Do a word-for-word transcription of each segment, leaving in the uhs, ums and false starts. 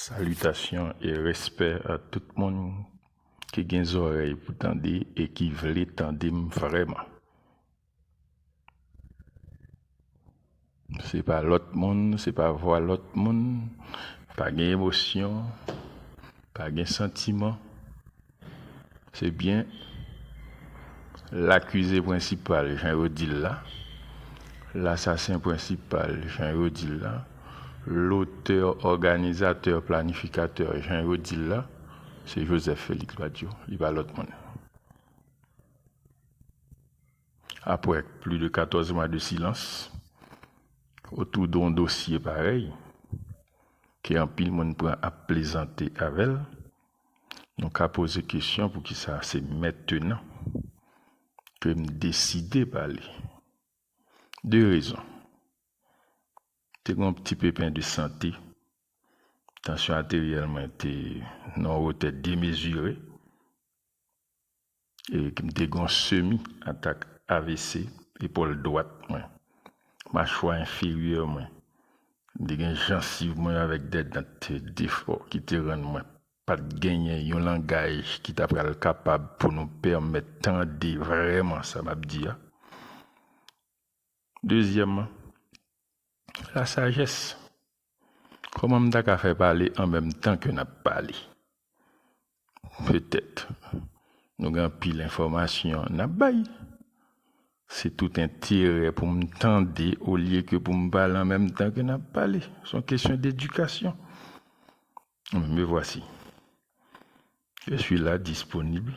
Salitasyon e respè a tout moun ki gen zòrèy pou tande e ki vle tande m vrèman. Se pa lòt moun, se pa vwa lòt moun, pa gen emosyon, pa gen santiman. Se byen lakize prensipal, jan yo di l la, lasasen prensipal, jan yo di l la, lotè, òganizatè, planifikatè, jan yo di l la, se Joseph Félix Badio, li pa lòt moun. Apre plis de katòz mwa de silans otou de yon dosye parèy, ke anpil moun pran ap plezante avè l, nou ka poze kesyon poukisa se mentenan ke m deside pale. De rezon. Te gen yon ti pepen de sante. Tansyon ateryèl mwen te nan yon wotè demezire. E m te gen yon semi atak A V C, epòl dwat mwen, machwa enferyè mwen. M te gen jansiv mwen avèk de dan te defò ki te rann mwen pa t genyen yon langaj ki ta pral kapab pou nou pèmèt tande vrèman sa m ap di a. Dezyèmman, lasajès. Kòman m ta ka fè pale an menm tan ke n ap pale? Petèt, nou gen anpil enfòmasyon n ap bay. Se tout enterè pou m tande olye ke pou m pale an menm tan ke n ap pale. Se yon kesyon dedikasyon. Me voici. Je suis là, disponible.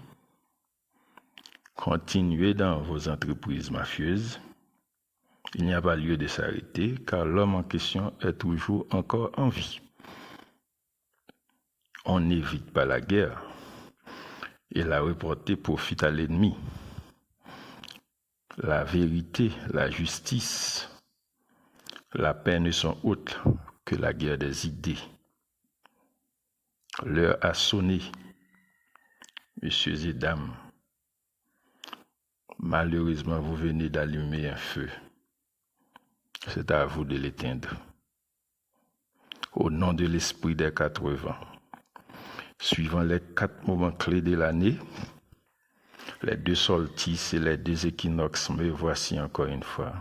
Continuez dans vos entreprises mafieuses. Il n'y a pas lieu de s'arrêter, car l'homme en question est toujours encore en vie. On n'évite pas la guerre, et la reporter profite à l'ennemi. La vérité, la justice, la paix ne sont autres que la guerre des idées. L'heure a sonné, messieurs et dames. Malheureusement, vous venez d'allumer un feu. C'est à vous de l'éteindre. Au nom de l'esprit des quatre vents, suivant les quatre moments clés de l'année, les deux solstices et les deux équinoxes, me voici encore une fois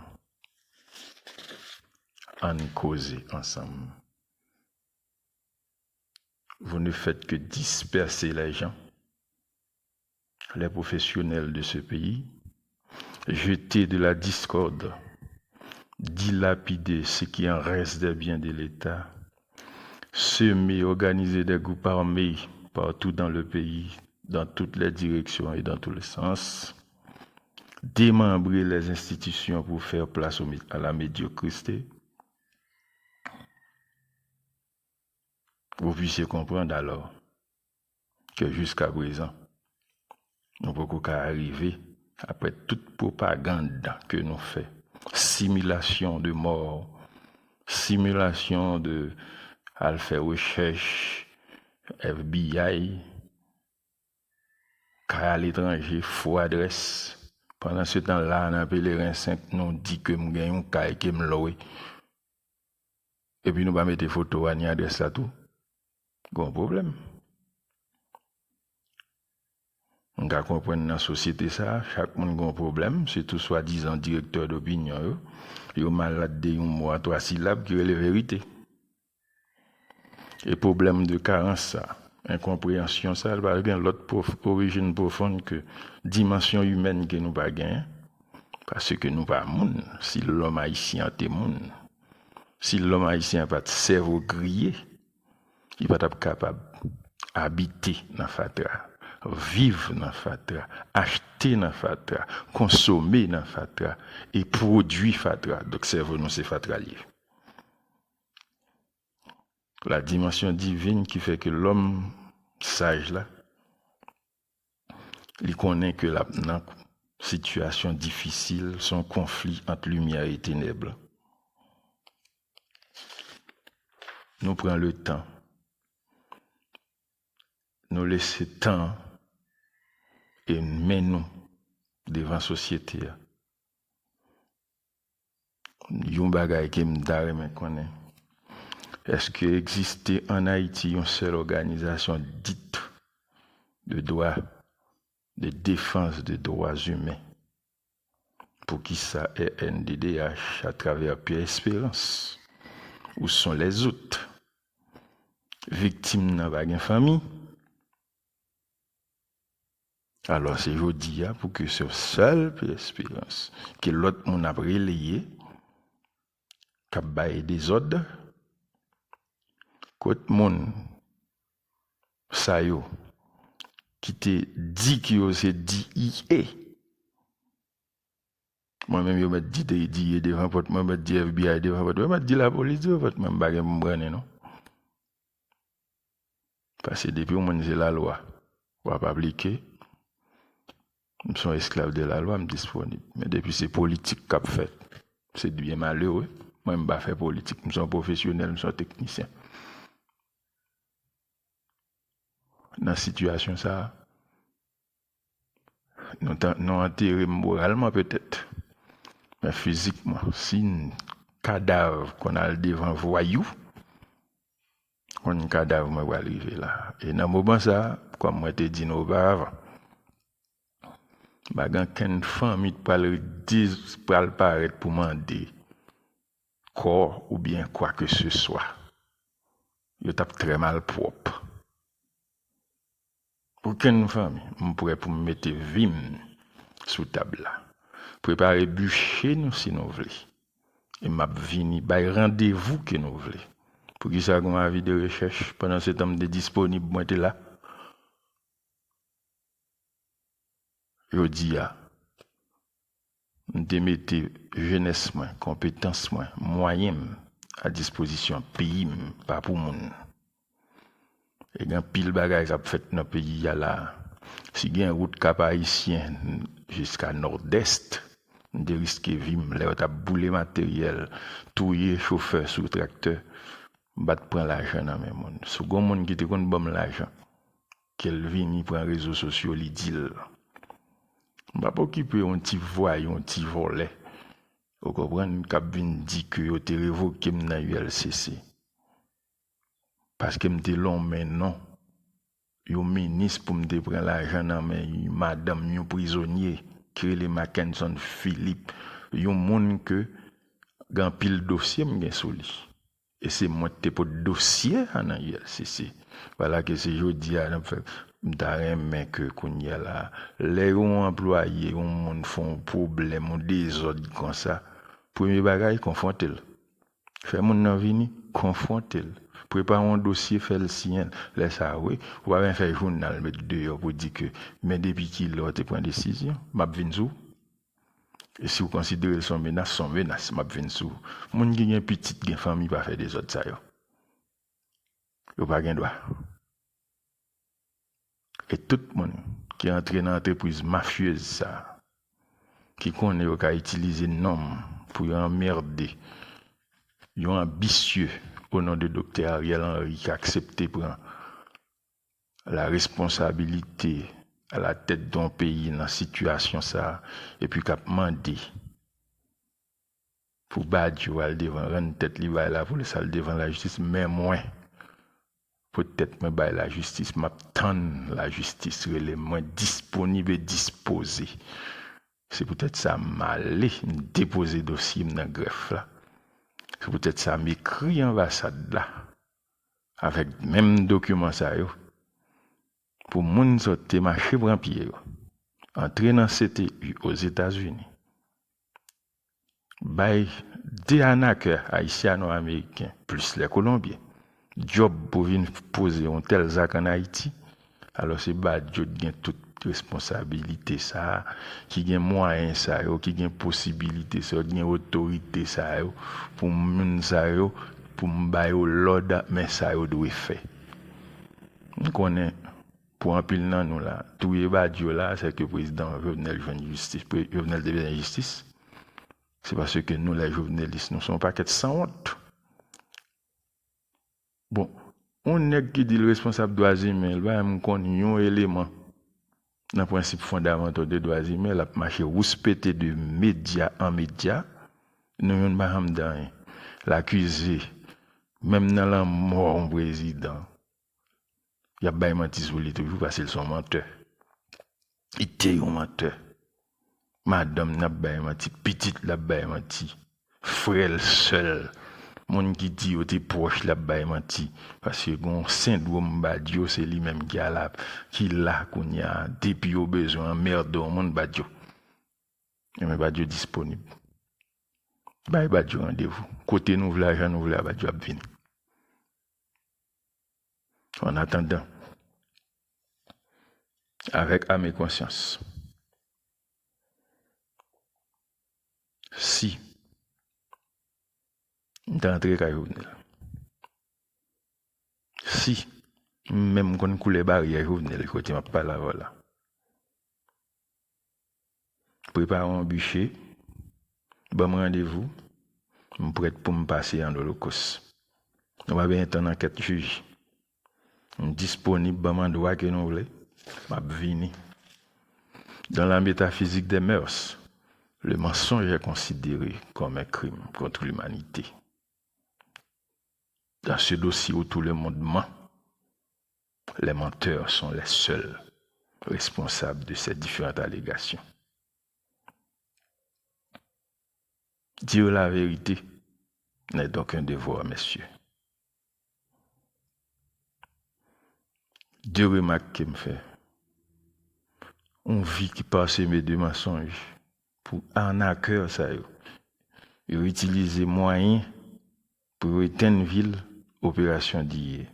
ann koze ansanm. Vous ne faites que disperser les gens, les professionnels de ce pays, jeter de la discorde, dilapider ce qui en reste des biens de l'État, semer, organiser des groupes armés partout dans le pays, dans toutes les directions et dans tous les sens, démembrer les institutions pour faire place au mé-, à la médiocrité. Vous puissiez comprendre alors que jusqu'à présent, nou poko ka rive, apre tout pwopagand ke nou fè, similasyon de mò, similasyon de al fè rechèch, F B I, kay aletranje, fo adrès. Pandan se tan la, nan Pelerin senk, nou di ke m gen yon kay ke m lwe. Epi nou pa mete foto a ni adrès la tou. Gon pwoblèm. M ka konprann nan sosyete sa, chak moun gon pwoblèm, sitou swadizan direktè dopinyon yo. Yo malad de yon mo a twa silab ki rele verite. E pwoblèm de karans sa, enkonpreyansyon sa, li pa gen lòt pwof-, orijin pwofon ke dimansyon imèn ke nou pa genyen. Paske nou pa moun. Si lòm ayisyen an te moun, si lòm ayisyen an pa t sèvo griye, li pa t ap kapab abite nan fatra, viv nan fatra, achte nan fatra, konsome nan fatra, e pwodui fatra. Donk, sèvo nou se fatra l ye. La dimansyon divin ki fè ke lòm saj la, li konnen ke l ap nan sitiyasyon difisil, se yon konfli ant limyè e tenèb. Nou pran le tan, nou lese tan e men nou devan sosyete a. Yon bagay ke m ta renmen konnen, Èske egziste ann Ayiti yon sèl òganizasyon dit de dwa, de defans de dwa imen? Poukisa R N D D H, atravè Pierre Espérance, où sont les autres? Viktim nan pa gen fanmi. Alò, se jodi a pou ke se sèl Pierre Espérance, ke lòt moun ap releye, k ap bay dezòd, kot moun sa yo ki te di ke yo se D E A. Mwen menm, yo mèt di D E A devan pòt mwen, yo mèt di F B I devan pòt mwen, yo mèt di lapolis devan pòt mwen, m pa gen pou m brannen non. Paske depi yon moun se lalwa, w ap aplike. M se yon esklav de lalwa, m disponib. Men depi se politik k ap fèt, se byen malere. Mwen, m pa fè politik. M se yon pwofesyonèl, m se yon teknisyen. Nan sitiyasyon sa a, nou, nou antere m moralman petèt, men fizikman, si kadav konn al devan vwayou, konn kadav mwen pral rive la. E nan moman sa a, kòm mwen te di nou oparavan, pa gen okenn fanmi k pral, pral parèt pou mande kò oubyen kwa ke se swa. Yo t ap trè malpwòp. Okenn fanmi, m prè pou m mete vi m sou tab la. Prepare biche nou si nou vle. E m ap vini bay randevou ke nou vle. Poukisa gen yon avi de rechèch? Pandan se tan m te disponib, mwen te la. Jodi a, m te mete jenès mwen, konpetans mwen, mwayen m a dispozisyon peyi m, pa pou moun. E gen anpil bagay k ap fèt nan peyi a la. Si gen wout Kap Ayisyen jiska Nòdès, m te riske vi m lè yo t ap boule materyèl, touye chofè sou traktè, m pa t pran lajan nan men moun. Si w gen yon moun ki te konn ban m lajan, ke l vini pran rezo sosyo, li di l. M p ap okipe yon ti vwayou, yon ti vòlè, ou konprann, k ap vin di ke yo te revoke m nan U L C C. Paske m te lonmen non yon minis pou m te pran lajan nan men yon madanm, yon prizonye ki rele Mackenson Philippe, yon moun ke gen anpil dosye m gen sou li. E se mwen ki te pot dosye a nan U L C C. Vwala ke se jodi a n ap fè. M ta renmen ke kounye a la, lè yon anplwaye, yon moun fè yon pwoblèm, yon dezòd konsa, premye bagay, konfwonte l. Fè moun nan vini, konfwonte l. Prepare yon dosye, fè l siyen l. Lè sa a, wi, ou pa bezwen fè jounal met deyò pou di ke, men depi kilè w te pran desizyon, m ap vin sou ou. E si w konsidere l se yon menas, se yon menas, m ap vin sou ou. Moun ki gen pitit, gen fanmi, pa fè dezòd sa yo. Yo pa gen dwa. E tout moun ki antre nan antrepriz mafyez sa a, ki konnen yo ka itilize non m pou yo anmède yon anbisye o non de Doktè Ariel Henry ki aksepte pran la responsabilite a la tèt de yon peyi nan sitiyasyon sa a, epi k ap mande pou Badio al devan, rann tèt li bay lapolis, al devan lajistis, men mwen, poutèt mwen bay lajistis, m ap tann lajistis rele m, mwen disponib e dispoze. Se poutèt sa m ale, m depoze dosye m nan grèf la. Se poutèt sa m ekri anbasad la avèk menm dokiman sa yo pou moun sa yo te mache pran pye yo, antre nan C T U Ozetazini, bay de anakè ayisyano-ameriken, plis lè kolonbyen, djòb pou vin poze yon tèl zak ann Ayiti, alò se Badio ki gen tout responsabilite sa a, ki gen mwayen sa yo, ki gen posibilite sa yo, ki gen otorite sa yo, pou moun sa yo, pou m ba yo lòd, men sa yo dwe fè. M konnen, pou anpil nan nou la, touye Badio la, se ke prezidan Jovenel jwenn jistis, pre-, Jovenel te bezwen jistis. Se paske nou, lè jovenelis, nou se yon pakèt sanwont. Bon, yon nèg ki di l responsab dwa imen, l pa menm konn yon eleman nan prensip fondamantal de dwa imen, l ap mache wouspete de medya an medya, nou youn pa janm di anyen. L akize Menm nan lanmò yon prezidan, y ap bay manti sou li toujou paske l se yon mantè. Li te yon mantè. Madanm nan ap bay manti, pitit l ap bay manti. Frè l, sè l, moun ki di yo te pwòch l ap bay manti. Paske gon sendwòm Badio, se li menm ki ala, ki la kounye a. Depi yo bezwen anmède yon moun, Badio. Ebyen, Badio disponib. Bay Badio randevou. Kote nou vle a, jan nou vle a, Badio ap vini. An atandan, avèk ame konsyans, si m ta antre kay Jovenel, si m menm konn koulè baryè Jovenel kote m ap pale avè w la, prepare yon biche, ban m randevou, m prèt pou m pase an olokos. Nou pa bezwen tann ankèt jij. M disponib, ban m andwa ke nou vle, m ap vini. Dans la métaphysique des mœurs, le mensonge est considéré comme un crime contre l'humanité. Dans ce dossier où tout le monde ment, les menteurs sont les seuls responsables de ces différentes allégations. Dire la vérité n'est donc un devoir, messieurs. De remak ke m fè. Yon vi ki paseme de mansonj pou anakè sa yo. Yo itilize mwayen pou yo etenn vi l, operasyon diye.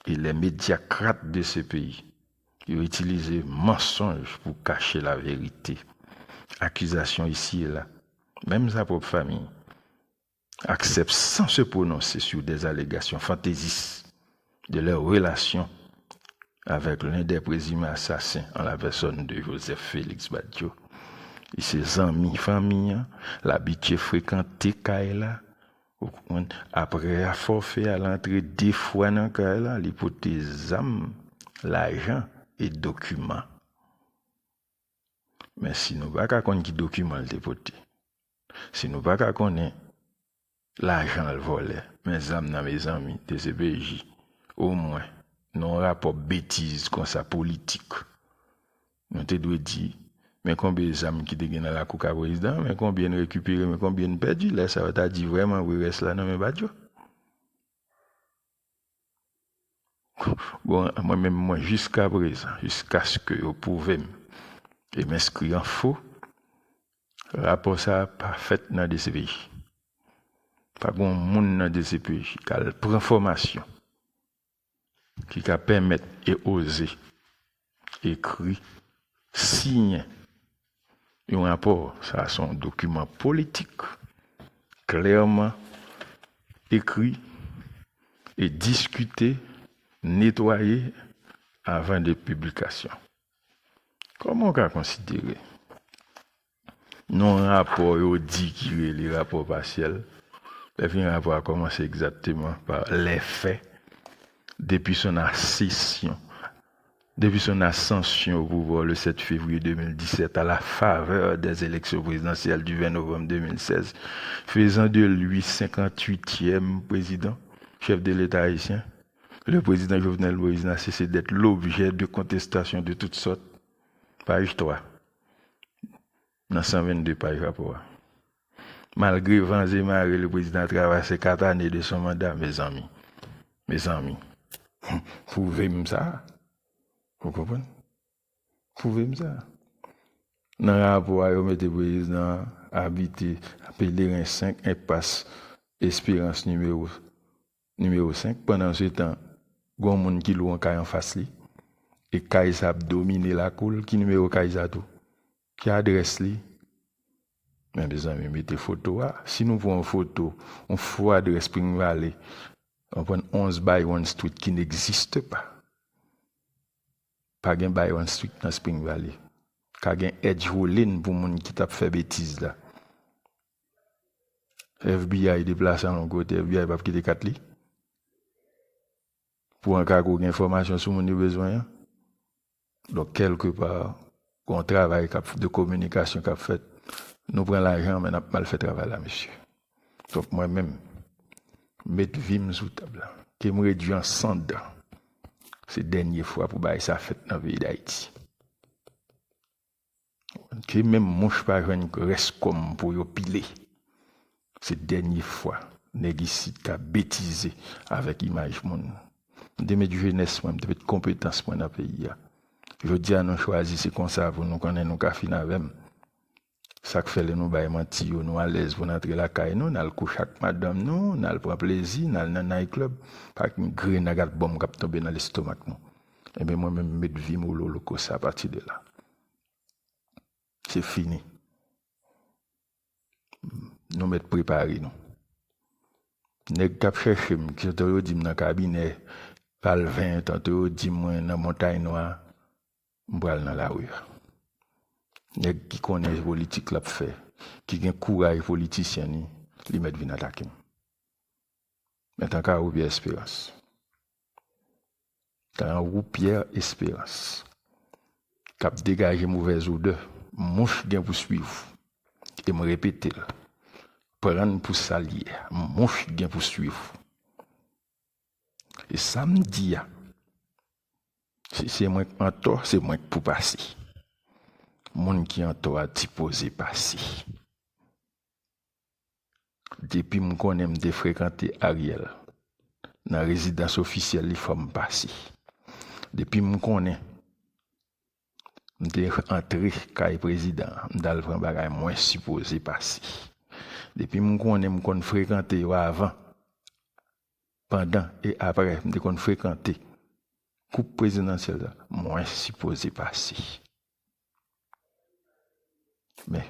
E les médiocrates de ce pays, yo itilize mansonj pou kache la verite. Akizasyon isi e la, menm sa pwòp fanmi, acceptent sans se prononcer sur des allégations fantaisistes de leur relation avec l'un des présumés assassins en la personne de Joseph Félix Badio. E se zanmi fanmi an, l abitye frekante kay la. Ou konprann? Apre a fòfe a, l antre de fwa nan kay la, li pote zam, lajan e dokiman. Men si nou pa ka konn ki dokiman l te pote, si nou pa ka konnen lajan l vòlè, men zam nan, mezanmi, D C P J, omwen, nan yon rapò betiz konsa politik, nou te dwe di, men konbyen zam ki te gen nan lakou ka prezidan, men konbyen n rekipere, men konbyen n pèdi. Lè sa a, yo ta di vrèman vre rès la nan men Badio. Bon, mwen menm, mwen, jiskaprezan, jiskaske yo pwouve m e m enskri an fo, rapò sa a pa fèt nan D C P J. Pa gen yon moun nan D C P J k al pran fòmasyon ki ka pèmèt e oze ekri, siyen yon rapò. Sa a se yon dokiman politik, klèman ekri e diskite, netwaye avan de piblikasyon. Kòman w ka konsidere nan yon rapò yo di ki rele rapò pasyèl, lè fini rapò a kòmanse egzakteman pa les faits, depuis son accession, depuis son ascension au pouvoir le sept février deux mille dix-sept, à la faveur des élections présidentielles du vingt novembre deux mille seize, faisant de lui cinquante-huitième président, chef de l'État haïtien, le président Jovenel Moïse n'a cessé d'être l'objet de contestations de toutes sortes. Paj twa, nan san vennde paj rapò a. Malgre van e mare, le président a traversé quatre années de son mandat, mezanmi. Mezanmi. Pwouve m sa. Ou konprann? Pwouve m sa. Nan rapò a, yo mete prezidan an abite Pelerin senk, enpas Esperans nimewo, nimewo senk. Pandansetan, gen yon moun ki lwe yon kay anfas li. E kay sa ap domine lakou l. Ki nimewo kay sa tou? Ki adrès li? Men, mezanmi, mete foto a. Si nou pran yon foto, yon fo adrès Spring Valley, nou pran onz Byron Street ki n'existe pas. Pa gen Byron Street nan Spring Valley. Ka gen Edge Woolin pou moun ki t ap fè betiz la. F B I deplase al yon kote, F B I p ap kite kat li pou an ka gen enfòmasyon sou moun yo bezwen an. Donk, kèlkepa, gen yon travay k ap, de kominikasyon k ap fèt. Nou pran lajan, men n ap mal fè travay la, mesye. Donk, mwen menm, Met vi m sou tab la. Ke m redui an sann. Se dènye fwa pou bagay sa fèt nan peyi Dayiti. Ke menm mouch pa jwenn rès kò m pou yo pile. Se dènye fwa nèg isit ka betize avèk imaj moun. M te met jenès mwen, m te met konpetans mwen nan peyi a. Jodi a nou chwazi se konsa pou nou konnen nou ka fin avè m. Sa k fè lè nou bay manti yo, nou alèz pou n antre lakay nou, n al kouche ak madanm nou, n al pran plezi, n al nan night club, pa gen grenn ak albòm k ap tonbe nan lestomak nou. Ebyen, mwen menm, m met vi m o loloko sa apati de la. Se fini. Nou mèt prepare nou. Nèg k ap chèche m, tantò yo di m nan kabinè Palven, tantò yo di mwen nan Montay Nwa, m pral nan lari a. Nèg ki konnen politik l ap fè, ki gen kouraj politisyen li, li mèt vin atake m. Men tankou Pierre Espérance. Tankou Pierre Espérance. K ap degaje movèz odè, mouch gen pou swiv ou. E m repete l. Pran n pou sa l ye a. Mouch gen pou swiv ou. E sa m di a, si se mwen k antò, se mwen k pou pase. Moun ki antò a sipoze pase. Depi m konnen m te frekante Ariel nan rezidans ofisyèl li, fò m pase. Depi m konnen m te antre kay prezidan an, m t al pran bagay, mwen sipoze pase. Depi m konnen m konn frekante yo avan, pandan e apre, m te konn frekante koup prezidansyèl la, mwen sipoze pase. Men,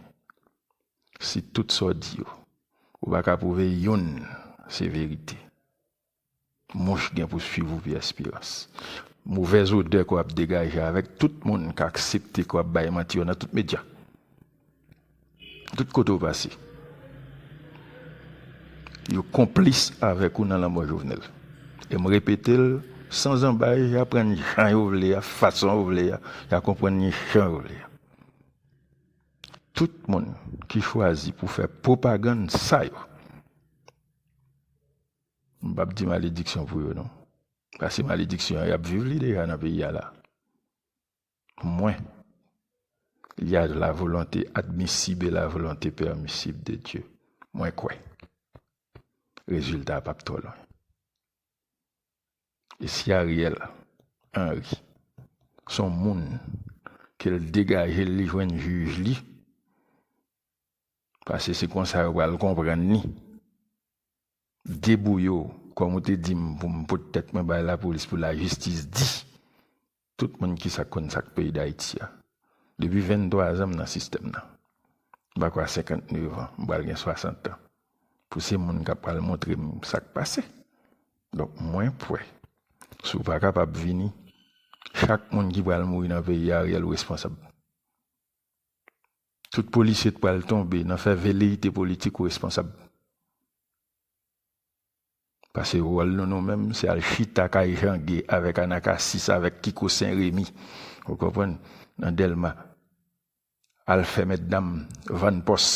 si tout sa w di yo, ou pa ka pwouve youn se verite, mouch gen pou swiv ou, Pierre Espérance. Movèz odè ke w ap degaje avèk tout moun k aksepte ke w ap bay manti yo nan tout medya. Tout kote w pase. Yo konplis avèk ou nan lanmò Jovenel. E m repete l, san zanbay, y a pran n jan yo vle a, fason yo vle a, y a konprann n jan yo vle a. Tout moun ki chwazi pou fè pwopagann sa yo, m p ap di malediksyon pou yo, non. Paske malediksyon an, y ap viv li deja nan peyi a la. Mwen, il y a la volonté admissible et la volonté permissible de Dieu. Mwen kwè rezilta a p ap twò lwen. E si Ariel Henry se yon moun ke l degaje l, li jwenn jij li, paske se konsa yo pral konprann li, debouye w, kòm ou te di m pou m pot tèt mwen bay lapolis pou lajistis di tout moun ki sa k konn sa k peyi Dayiti a. Depi venntwa zan m nan sistèm nan. M pa kwè a senkantnèf an, m pral gen swasant an. Pou se moun k ap pral montre m sa k pase. Donk, mwen kwè, si w pa kapab vini, chak moun ki pral mouri nan peyi a, Ariel ou responsab. Tout polisye k pral tonbe nan fè veleyite politik ou responsab. Paske wòl nou, nou menm, se al chita kay Jan Gay avèk Anakasis, avèk Kiko Sen Remi, ou konprann, nan Dèlma. Al fè mètdam vann pòs.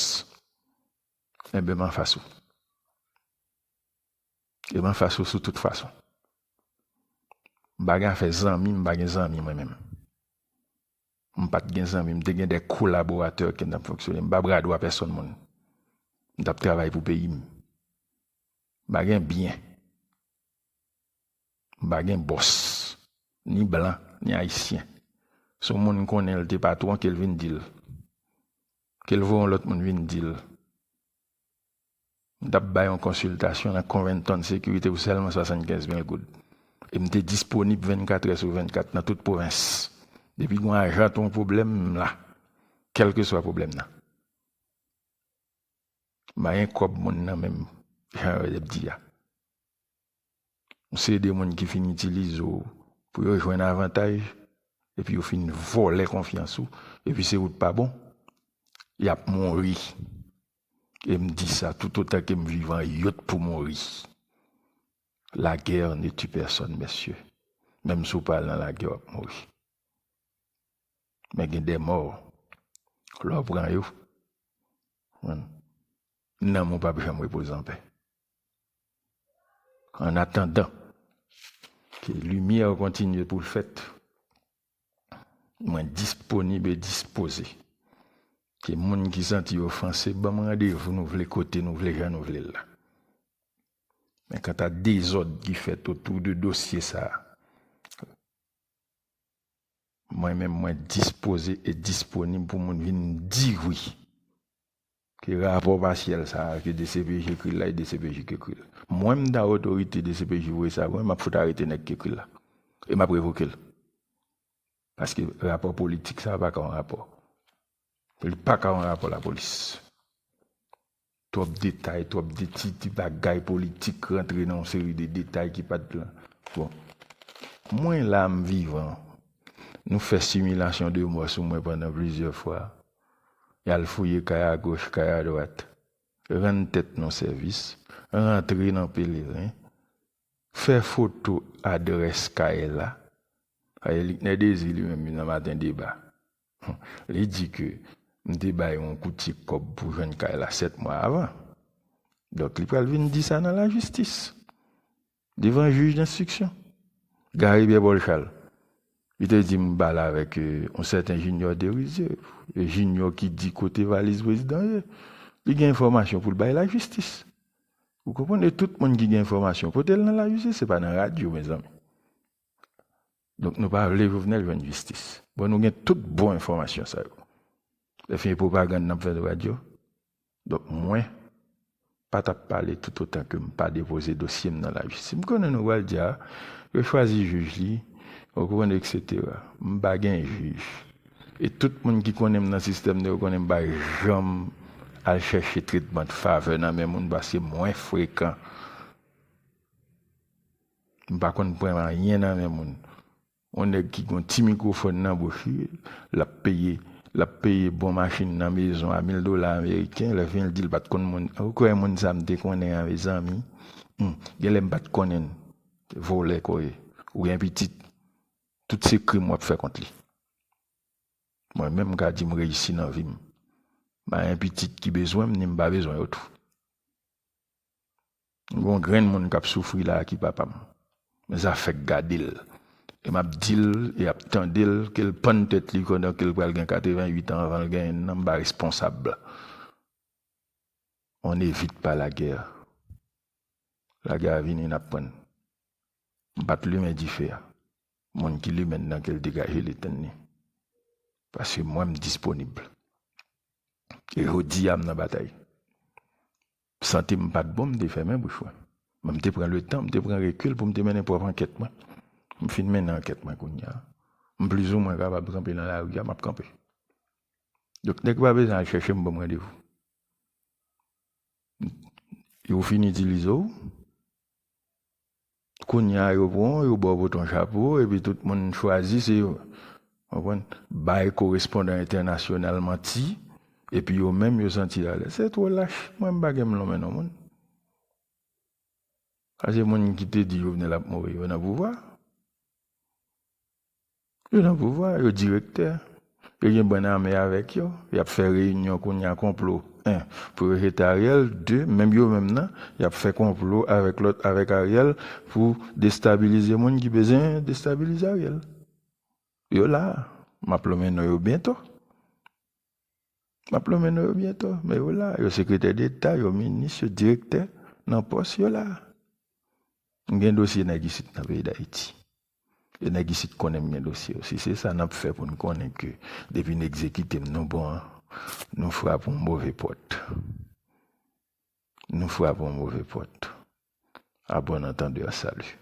Enben, m anfas ou. E m anfas ou sou tout fason. M pa gen afè zanmi, m pa gen zanmi mwen menm. M pa t gen zanmi, m te gen de kolaboratè ke n t ap fonksyone. M pa bradwa pèsonn moun. M t ap travay pou peyi m. M pa gen byen. M pa gen bòs. Ni blan, ni ayisyen. Si yon moun konnen l te patwon, ke l vin di l. Ke l voye yon lòt moun vin di l. M t ap bay yon konsiltasyon nan Covington Security pou sèlman swasannkenz mil goud. E m te disponib vennkat è sou vennkat nan tout pwovens. Depi gen yon ajan t yon pwoblèm, m la. Kèlkeswa pwoblèm nan. M pa gen kòb moun nan men m, jan yo t ap di a. Se de moun ki fin itilize w pou yo jwenn avantaj, epi yo fin vòlè konfyans ou, epi se ou t pa bon, y ap mouri. E m di sa, toutotan ke m vivan, yo t pou mouri. La guerre ne tue personne, mesye. Menm si w pa al nan lagè, w ap mouri. Men gen de mò, lè w pran yo, nanm ou p ap janm repoze anpè. An atandan ke limyè kontinye pou l fèt, mwen disponib e dispoze ke moun ki santi yo ofanse ban m randevou nou vle, kote nou vle, jan nou vle l la. Men kanta dezòd ki fèt otou de dosye sa a, mwen menm mwen dispoze e disponib pou moun vin di wi ke rapò pasyèl sa a ke D C P J ekri l la e D C P J ki ekri l. Mwen m ta otorite D C P J voye sa pou mwen, m ap fout arete nèg ki ekri l la. E m ap revoke l. Paske rapò politik sa a pa ka yon rapò. Li pa ka yon rapò lapolis. Twòp detay, twòp de ti, ti bagay politik rantre nan yon seri de detay ki pa t lan. Bon. Mwen la, m vivan. Nou fè similasyon de mò sou mwen pandan plizyè fwa. Y al fouye kay agoch, kay adwat. Rann tèt nou sèvis. Rantre nan Pelerin. Fè foto adrès kay la. Aye, Liknè Dezi li menm nan Maten Deba. Li di ke m te bay yon koutye kòb pou jwenn kay la sèt mwa avan. Donk, li pral vin di sa nan lajistis. Devan jij denstriksyon. Gary Pierre Paul Charles. Li te di m pale avèk, euh, yon sèten Junior Derizier. E Junior ki di kote valiz prezidan ye. Li gen enfòmasyon pou l bay lajistis. Ou konprann? E tout moun ki gen enfòmasyon, pote l nan lajistis, se pa nan radyo, mezanmi. Donk, nou pa vle Jovenel jwenn jistis. Bon, nou gen tout bon enfòmasyon sa yo. Lè fin e pwopagann n ap fè nan radyo. Donk, mwen pa t ap pale toutotan ke m pa depoze dosye m nan lajistis. M konnen nou pral di, a, yo chwazi jij li, ou konprann, et cetera. M pa gen jij. E tout moun ki konnen m nan sistèm nan, yo konnen m pa janm al chèche tretman de favè nan men moun, paske mwen frekan. M pa konn pran anyen nan men moun. Yon nèg ki gon ti mikwofòn nan bouch li, l ap peye, l ap peye bon machin nan mezon a mil dola ameriken, lè fin l di l pa t konn moun. Ou kwè moun sa m te konnen an, mezanmi? Hmm, genlè m pa t konnen l. Vòlè kò ye. Ou gen pitit. Tout se krim w ap fè kont li. Mwen menm, m ka di m reyisi nan vi m. M pa gen pitit ki bezwen m, ni m pa bezwen yo tou. Gon grenn moun k ap soufri la a ki papa m. Men sa fèk gade l. E m ap di l, e ap tande l, ke l pann tèt li pandan ke l pral gen katreventuit an anvan l genyen nan, m pa responsab. On n'évite pas la guerre. Lagè a vini, n ap pran l. M pa t limen dife a. Moun ki limen l nan ke l degaje l etenn li. Paske mwen, m disponib. E jodi a, m nan batay. Sante m pa t bon, m te fèmen bouch mwen. Men m te pran letan, m te pran rekil pou m te mennen pwòp ankèt mwen. M fin mennen ankèt mwen kounye a. M plizoumwen kapab kanpe nan lari a, m ap kanpe. Donk, nèg pa bezwen al chèche m, ban m randevou. Yo fin itilize w. Kounye a, yo pran w, yo ba w boton chapo, epi tout moun chwazi, se yo. Konprann? Bay korespondan entènasyonal manti, epi yo menm, yo santi alèz. Se twò lach. Mwen, m pa gen m lonmen non moun. Sa se moun ki te di Jovenel ap mouri, yo nan pouvwa. Yo nan pouvwa, yo direktè. Yo gen bann ame avèk yo. Y ap fè reyinyon kounye a, konplo. En, pou yo jete Ariel. De, menm yo menm nan, y ap fè konplo avèk lòt, avèk Ariel, pou destabilize moun ki bezwen destabilize Ariel. Yo la. M ap lonmen non yo byento. M ap lonmen non yo byento, men yo la. Yo sekretè deta, yo minis, yo direktè nan pòs, yo la. M gen dosye nèg isit nan peyi Dayiti. E nèg isit konnen m gen dosye yo. Si se sa n ap fè pou n konnen ke depi n egzekite m, nou bon, nou frape yon move pòt. Nou frape yon move pòt. À bon entendeur, salut.